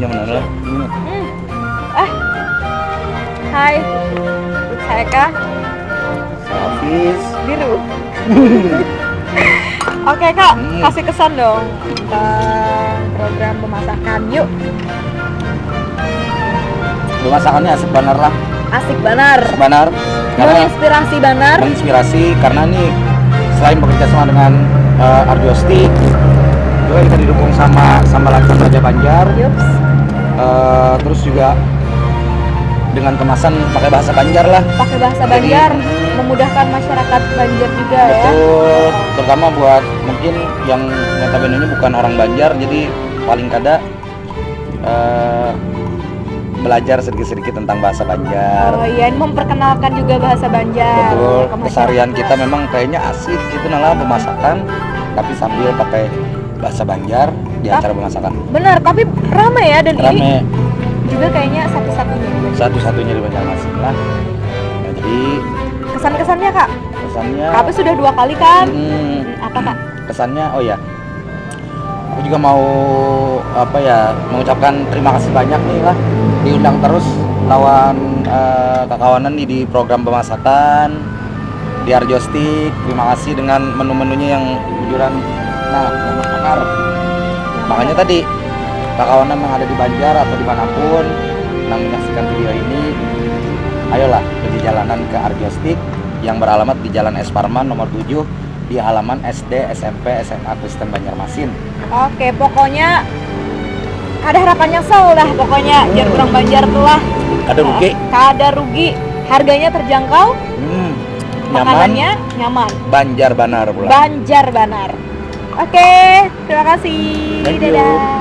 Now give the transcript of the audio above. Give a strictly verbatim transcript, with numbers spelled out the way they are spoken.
Yang mana lah? Hmm. Eh. Hai. Saya Eka. Hafiz. Biru. Oke, Kak, Hmm. Kasih kesan dong tentang program pemasakan. Yuk. Pemasakannya asik banar lah. Asik banar. Asik banar. Karena Menginspirasi banar. Menginspirasi karena nih, selain bekerja sama dengan uh, Arjostik, juga kita didukung sama sama Lancang Raja Banjar. Yups. Uh, terus juga dengan kemasan pakai bahasa Banjar lah. Pakai bahasa Jadi, Banjar, mm, memudahkan masyarakat Banjar juga ya. Betul, terutama buat mungkin yang notabene ini bukan orang Banjar, jadi paling kada eh, belajar sedikit-sedikit tentang bahasa Banjar. Oh iya, ini memperkenalkan juga bahasa Banjar. Betul, Ke keseharian masyarakat. Kita memang kayaknya asik gitu, nah, pemasakan, tapi sambil pakai bahasa Banjar di Tap- acara pemasakan. Benar, tapi ramai ya, dan ini Rame, juga kayaknya satu-satunya. Satu-satunya di Banjarmasin lah. Nah, jadi Kesan-kesannya, Kak? Kesannya, Tapi sudah dua kali kan? Hmm, Apa, Kak? Kesannya, oh ya, aku juga mau, apa ya, mengucapkan terima kasih banyak nih lah, diundang terus lawan eh, kakawanan di, di program pemasakan di Arjostik. Terima kasih dengan menu-menunya yang bujuran, nah, yang bakar. Makanya tadi, kakawanan yang ada di Banjar atau dimanapun yang menyaksikan video ini, ayolah berjalanan ke Arjostik yang beralamat di Jalan S Parman nomor tujuh, di halaman S D, S M P, S M A Kristen Banjarmasin. Oke, pokoknya kada harapan nyesel dah pokoknya, jar orang Banjar tuh lah. Kada rugi. Kada rugi, harganya terjangkau, Hmm, nyaman. Makanannya nyaman. Banjar banar pula. Banjar banar. Oke, terima kasih. Thank you. Dadah.